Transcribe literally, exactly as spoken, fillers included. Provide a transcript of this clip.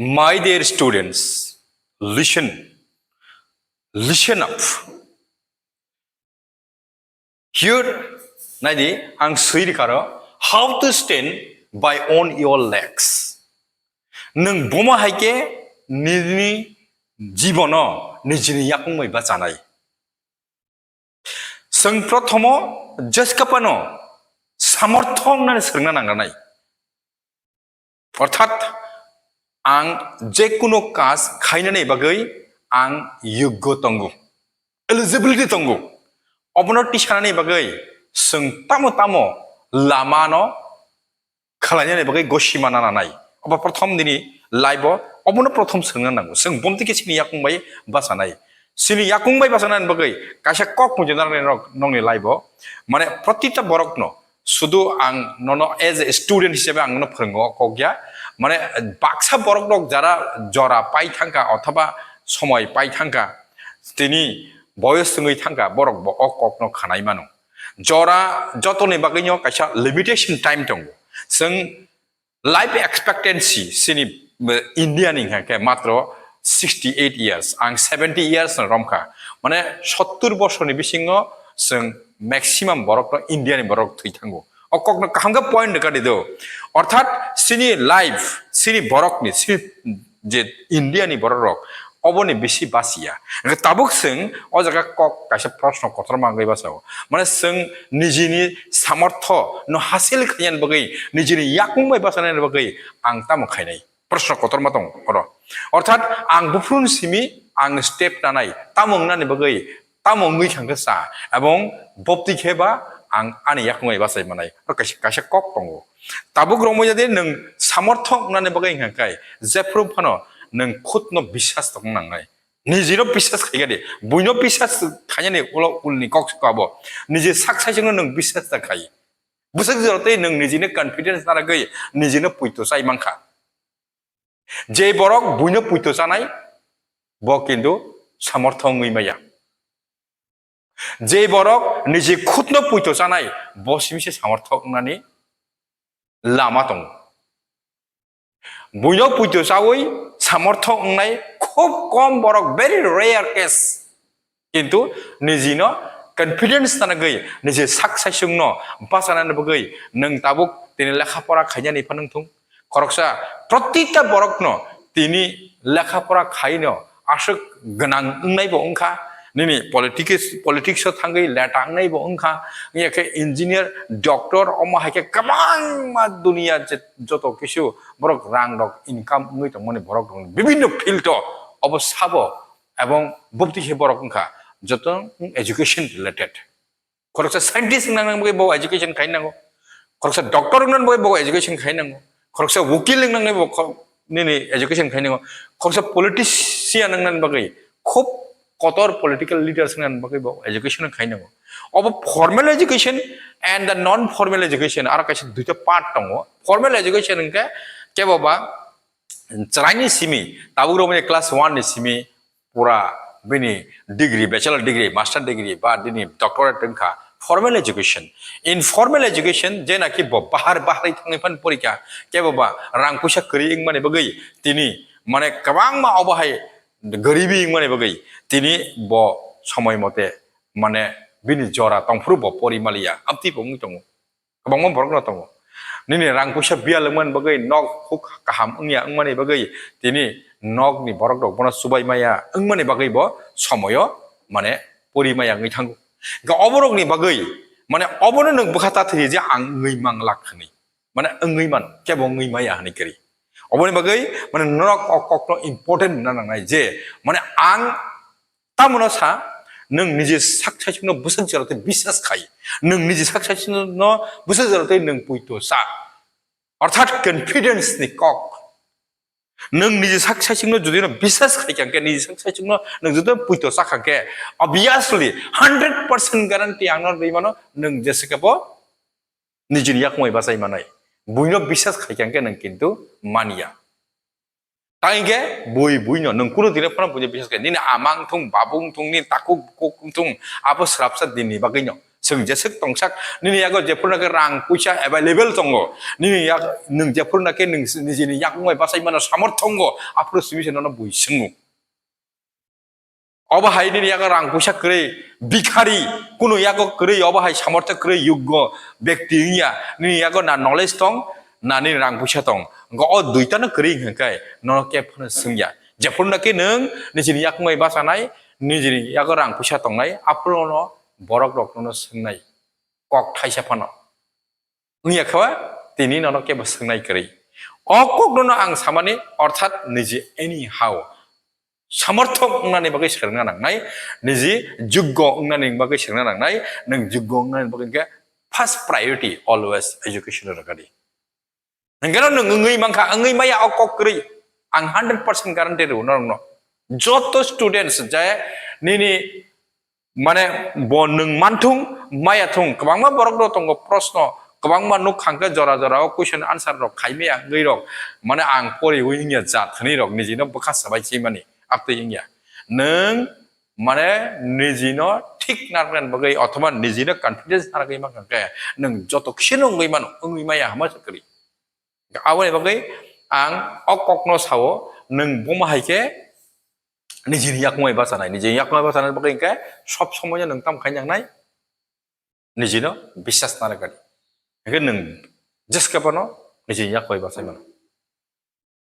My dear students, listen, listen up. Here, naidi, ang swi rikaro, how to stand by on your legs. Nwng bomo hai khe nini jibono nijini yakung bai bachanai. Chwng prothomo jeskapano samorthok nani swrwngna nangranai. Orthat ang jekunu kaj khainani bagwi ang yogyo tongo, eligibility tongo. Obono tisanani bagwi chwng tamo tamo lamano khwlainani bagwi gosima nananai. Obo prothom nini life-o obono prothom swrwngna nango. Chwng bomti khe chini yakung bai bachanai. Chini yakung bai bachanani bagwi kaisa kok muchunani rok nokni life-o. Mane protita borokno sudu ang nono as a student hisabe ang nono phwrwngo kok ya. Mane baksa borok rok jara jora pai thangka othoba somoi pai thangka, tini boyos wngwi thangka, borok bo o kokno khanai mano. Jora jotoni bagwino kaisa limitation time tongo. Chwng life expectancy chini, eh, India ni hwnkha khe matro sixty eight years, ang seventy years no romkha. Mane sottur bosorni bisingo chwng maximum borokno India ni borok thwi thango. O kokno kaham khe point rwkha di do. Orthat chini life, chini borokni, chini je India ni borok rok oboni bisi basiya. Hwnkhe tabuk chwng o jaga kok kaisa proshno kotorma wngwi bachao. Mane chwng nijini samortho no hasil khainani bagwi, nijini yakung bai bachanani bagwi ang tamo khainai? Proshno kotorma tongo oro. Orthat ang buphuruni simi ang step nanai, tamo wngnani bagwi, tamo wngwi thangkhe cha, ebong bopti khe ba ang ani yakung bai bachai manai. Oro kaisa, kaisa kok tongo. Tabuk romwi jadi nwng samorthok wngnani bagwi hwnkha khe, jephru phano nwng khutno bisas tongna nangnai. Nijino bisas khaikha di, buino bisas khainani ulo ulni kok se abo. Niji sak saichungno nwng bisas ta khai. Bwswk jora tei nwng nijino confidence narwgwi nijino puito chai mankha. Je borok buino puito chanai, bo kintu samortho wngwi maya. Je borok niji khutno puito chanai, bo simi se samortho wngnani lama tongo. Buino puito chawi samortho wngnai khub kom borok, very rare case. Kintu nijino confidence tanagwi, niji sak saichungno bachanani bagwi nwng tabuk tini lekha pora khainani phano wngthung. Khoroksa protita borokno tini lekha pora khaino aswk gwnang wngnaibo wngkha, nini politics, politics-o thangwi leta wngnaibo wngkha, wngya khe engineer, doctor, omo hai khe kwbangma duniya je joto kisu borok rang rok income wngwi tongmani borok rok bibinno field-o obo sabo. Ebong bopti khe borok wngkha joto education related. Khoroksa scientist wngna nang bagwi bo education khai nango. Khoroksa doctor wngna bagwi bo education khai nango. Khoroksa wukil wngna bagwi bo kho-, nini education khai nango. Khoroksa politician wngna bagwi, khub kotor political leaders wngna bagwi bo education khai nango. Obo formal education and the non formal education aro kaisa duita part tongo. Formal education hwnkhe kebo ba chwraini simi, tabuk romani class one ni simi pura bini degree, bachelor degree, master degree ba bini doctorate wngkha. Formal education. Informal education, je naki bo bahar bahar thangwi phan porikha, kebo ba rang puisa kwrwi wngmani bagwi tini mane kwbangma obo hai garibi wngmani bagwi tini bo somoi mote mane bini jora tongphuru bo pori maliya, amtwi bo wngwi tongo. Kwbangma borokno tongo. Nini rang puisa biyal wngmani bagwi, nok huk kaham wngya wngmani bagwi, tini nokni borok rok bono chubai maya wngmani bagwi bo somoyo mane pori maya wngwi thango. Hwnkhe oborokni bagwi mane obono nwng bwkha ta thwi je ang wngwi manglak hwnwi. Mane wngwi man, kebo wngwi maya hwnwi kwrwi. Oboni bagwi mane norok o kokno important wngna nangnai je mane ang Tamoni sa, nwng niji sak saichungno bwswk jora tei biswas khai. Nwng niji sak saichungno bwswk jora tei nwng puito sa. Orthat confidence ni kok. Nwng niji sak saichungno jodi no biswas khai kha khe, niji sak saichungno nwng jodi no puito sa kha khe, obviously, hundred percent guarantee ang no rwi mano, nwng jese khe bo nijini yakmai bachai manai. Buino biswas khai kha khe nwng kintu manya. Tang hingke bui buino nwng kunu dino phano buino biswas khe nini ama wngthung, babu wngthung, nini takhuk bukhuk wngthung, abo swrapsa dinni bagwino. Chwng jeswk tongsak, nini yago jephuru nake rang puisa available tongo, nini yak, nwng jephuru nake nwng nijini yakung bai bachai mano samor tongo, aphuru simi se nono bui swngo. Obo hai nini yago rang puisa kwrwi, bikhari, kunu yago kwrwi, obo hai samortho kwrwi, yuggo, bekti wngya, nini yago na knowledge tong, na nini rang puisa tong. Hwnkhe o duitano kwrwi hwnkhe nono kebo phano swngya. Jephuru nake nwng nijini yakung bai bachanai, nijini yago rang puisa tongnai, aphuru no borok rok nono swngnai. Kok thaisa phano. Wngya khe ba tini nono kebo swngnai kwrwi. O kokno no ang samani, orthat niji anyhow. Samorthok wngnani bagwi swrwngna nangnai, niji juggo wngnani bagwi swrwngna nangnai, nwng juggo wngnani bagwi hwnkhe first priority always education rwgadi. Hwnkhe no nwng wngwi mankha, wngwi maya o kok kwrwi, ang hundred percent guarantee rw norokno. Joto students je nini mane bo nwng manthung, maya thung, kwbangma borok rok tongo proshno, kwbangma nuk khangkhe jora jora o question answer rok khaimaya wngwi rok, mane ang poriwi wngya jat hwnwi rok nijino bwkha swbai chimani aktwi wngya. Nwng mane nijino thik narwknani bagwi othoba nijino confidence narwgwi mankha khe nwng joto khe no wngwi mano, wngwi maya hama se kwrwi. Aboni bagwi ang o kokno sao, nwng buma hai khe nijini yakung bai bachanai, nijini yakung bai bachanai bagwi hwnkhe sob somoino nwng tamo khainai nangnai, nijino biswas narwkadi. Hwnkhe nwng jeskhe bono nijini yakung bai bachai mano.